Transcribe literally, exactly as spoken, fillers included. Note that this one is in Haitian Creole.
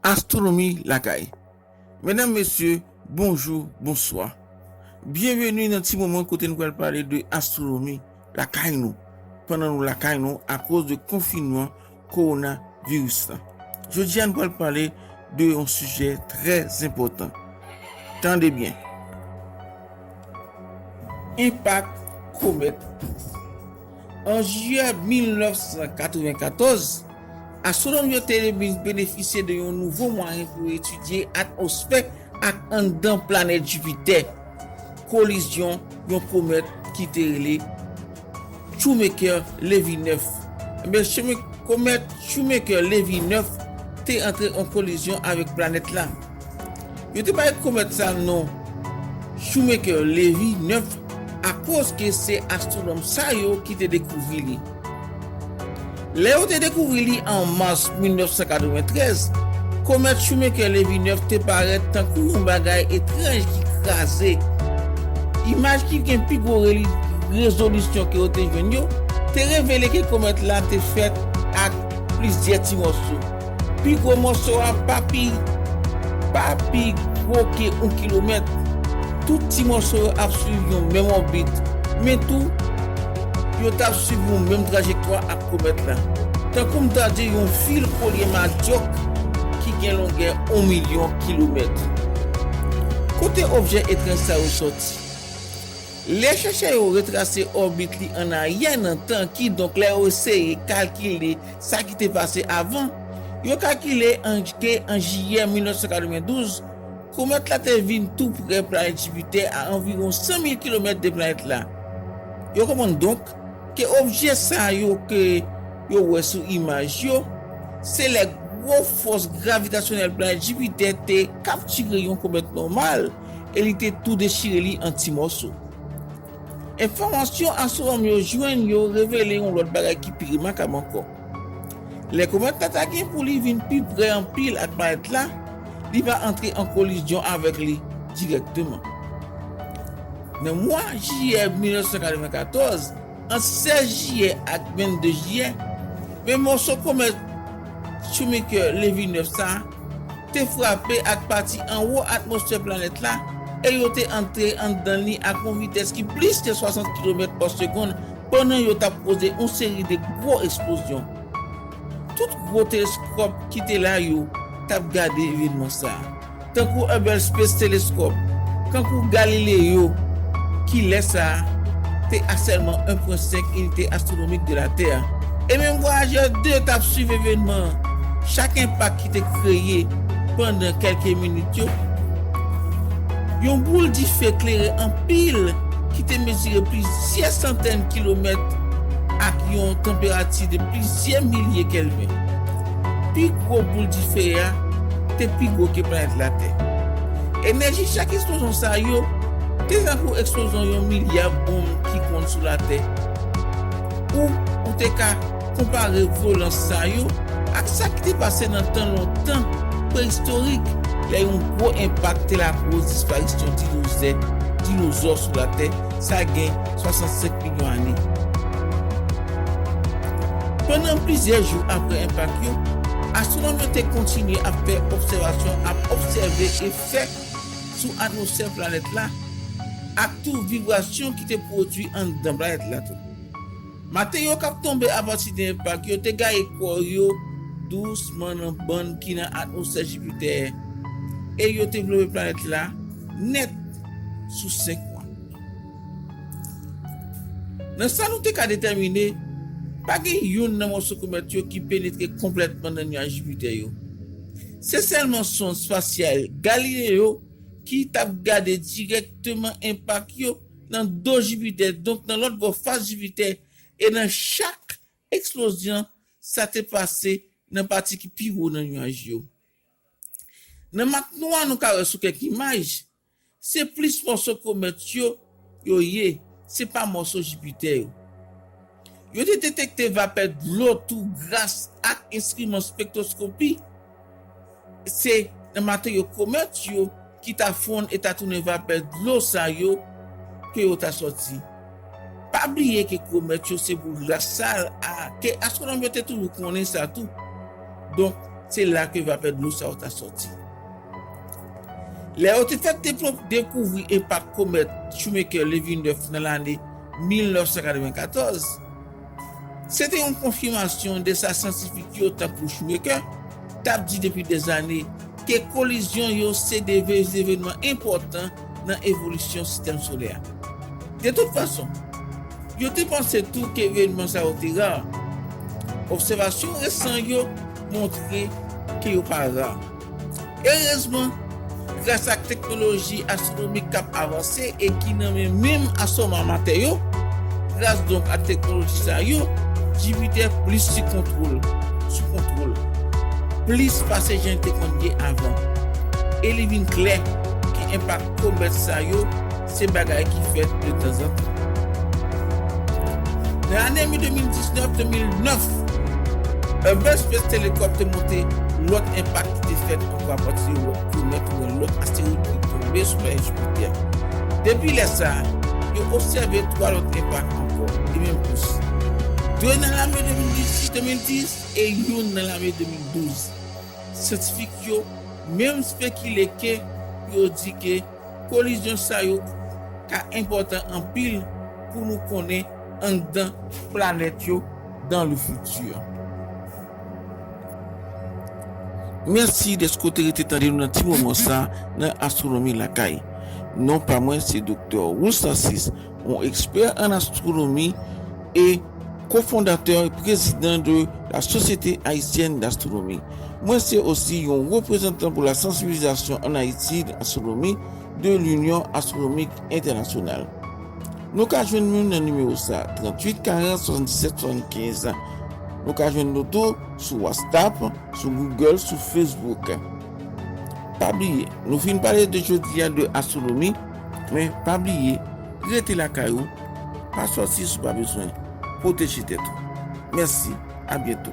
Astwonomi lakay. Medam, mesye, bonjou, bonswa. Byenveni nan ti moman kote nou pral pale de astwonomi lakay nou, pandan nou lakay nou akoz de konfinman kowonaviris la. Jodi a, nou pral pale de yon sijè trè enpòtan. Tande byen. Enpak komèt. An jiyè mil nèf san katrevenkatòz, astwonòm yo te benefisye de yon nouvo mwayen pou etidye atmosfè ak anndan planèt Jipitè, kolizyon yon komèt ki te rele Shoemaker-Levy nèf. Ebyen, Shoema-, komèt Shoemaker-Levy nèf te antre an kolizyon avèk planèt la. Yo te bay komèt sa non Shoemaker-Levy nèf akoz ke se astwonòm sa yo ki te dekouvri li. Lè yo te dekouvri li an mas mil nèf san katreventrèz, komèt Shoemaker-Levy nèf te parèt tankou yon bagay etranj ki kraze. Imaj ki gen pi gwo reli-, rezolisyon ke yo te jwenn yo te revele ke komèt la te fèt ak plizyè ti mòso. Pi gwo mòso a pa pi, pa pi gwo ke yon kilomèt. Tout ti mòso yo ap swiv yon menm òbit, men tou, yo t ap swiv yon menm trajektwa ak komèt la, tankou m ta di yon fil kolye madyòk ki gen longè yon milyon kilomèt. Kote objè etranj sa yo sòti? Lè chèchè yo retrase òbit li an aryè nan tan, kidonk lè yo eseye kalkile sa ki te pase avan, yo kalkile an, ke an jiyè mil nèf san katrevendouz, komèt la te vin tou prè planèt Jipitè a anviwon san mil kilomèt de planèt la. Yo konprann donk ke objè sa yo ke yo wè sou imaj yo, se lè gwo fòs gravitasyonèl planèt Jipitè te kaptire yon komèt nòmal e li te tou dechire li an ti mòso. Enfòmasyon astwonòm yo jwenn yo revele yon lòt bagay ki pi remakab ankò. Lè komèt la ta gen pou li vin pi prè anpil ak planèt la, li va antre an kolizyon avèk li dirèkteman. Nan mwa jiyè mil nèf san katrevenkatòz, ant sèz jiyè ak vennde jiyè, men mòso komèt Shoemaker-Levy nèf sa a te frape ak pati anwo atmosfè planèt la e yo te antre anndan li ak yon vitès ki plis ke swasant kilomèt pa segonn pandan yo t ap koze yon seri de gwo eksplozyon. Tout gwo teleskòp ki te la yo t ap gade evènman sa a, tankou Hubble Space Telescope, tankou Galileo, ki lè sa a te a sèlman en pwen senk inite astwonomik de Latè a. E menm Voyager de t ap swiv evènman an. Chak enpak ki te kreye pandan kèlke minit yo, yon boul dife klere anpil ki te mezire plizyè santèn kilomèt ak yon tanperati de plizyè milye Kelvin. Pi gwo boul dife a te pi gwo ke planèt Latè. Enèji chak eksplozyon sa yo te tankou eksplozyon yon milya bonm ki konn sou Latè. Ou, ou te ka konpare vyolans sa yo ak sa ki te pase nan tan lontan preyistorik, lè yon gwo enpak te lakoz disparisyon dinozè, dinozò sou Latè, sa gen swasannsenk milyon ane. Pandan plizyè jou apre enpak yo, astwonòm yo te kontinye ap fè obsèvasyon, ap obsève efè sou atmosfè planèt la ak tou vibrasyon ki te pwodui anndan planèt la tou. Materyo k ap tonbe apati de enpak yo te gaye kò yo dousman nan bann ki nan atmosfè Jipitè e yo te vlope planèt la nèt sou senk mwa. Nan sa nou te ka detèmine, pa gen youn nan mòso komèt yo ki penetre konplètman nan nyaj Jipitè yo. Se sèlman sonn espasyal Galileo ki t ap gade dirèkteman enpak yo nan do Jipitè, donk nan lòt bò fas Jipitè, e nan chak eksplozyon, sa te pase nan pati ki pi wo nan nyaj yo. Nan mak nwa nou ka wè sou kèk imaj, se plis mòso komèt yo, yo ye, se pa mòso Jipitè yo. Yo te detekte vapè dlo tou gras ak enstriman spektroskopi. Se nan materyo komèt yo ki ta fonn e ta tounen vapè dlo sa yo ke yo ta sòti. Pa bliye ke komèt yo se boul glas sal a, ke astwonòm yo te toujou konnen sa tou. Donk, se la ke vapè dlo sa yo ta sòti. Lè yo te fèk dekouvri enpak komèt Shoemaker-Levy nèf nan lane mil nèf san katrevenkatòz, se te yon konfimasyon de sa syantifik yo, tankou Shoemaker, t ap di depi dèzane, ke kolizyon yo se de evènman enpòtan nan evolisyon sistèm solè a. De tout fason, yo te panse tou ke evènman sa yo te ra. Obsèvasyon resan yo montre ke yo pa ra. Erezman, gras ak teknoloji astwonomik k ap avanse e ki nan men menm astwonòm amatè yo, gras donk a teknoloji sa yo, Jipitè plis sou kontwòl, sou kontwòl, plis pase jan l te konn ye avan. E li vin klè ke enpak komèt sa yo se bagay ki fèt de tanzantan. Nan lane de mil diznèf, de mil nèf, Hubble Space Telescope te montre lòt enpak ki te fèt ankò apati de lòt komèt oubyen lòt astewoid ki tonbe sou planèt Jipitè. Depi lè sa a, yo obsève twa lòt enpak ankò, e menm plis. De nan lane de mil dis, de mil dis e youn nan lane de mil douz. Syantifik yo menm spekile ke yo di ke kolizyon sa yo ka enpòtan anpil pou nou konnen anndan planèt yo dans le futur. Mèsi dèske w te rete tande nou nan ti moman sa nan Astwonomi Lakay. Non pa mwen, se Doktè Roulse Narcisse, yon ekspè an astwonomi e kofondatè e prezidan de la Société Haïtienne d'Astronomie. Mwen se osi yon reprezantan pou la sansibilizasyon an Ayiti de astwonomi de l'Union Astronomique Internationale. Nou ka jwenn nou nan nimewo sa, tranntuit karant, swasanndisèt, swasannkenz. Nou ka jwenn nou tou sou WhatsApp, sou Google, sou Facebook. Pa bliye, nou fin pale de jodi a de astwonomi, men pa bliye, rete lakay ou, pa sòti si w pa bezwen, pwoteje tèt ou. Mèsi, a byento.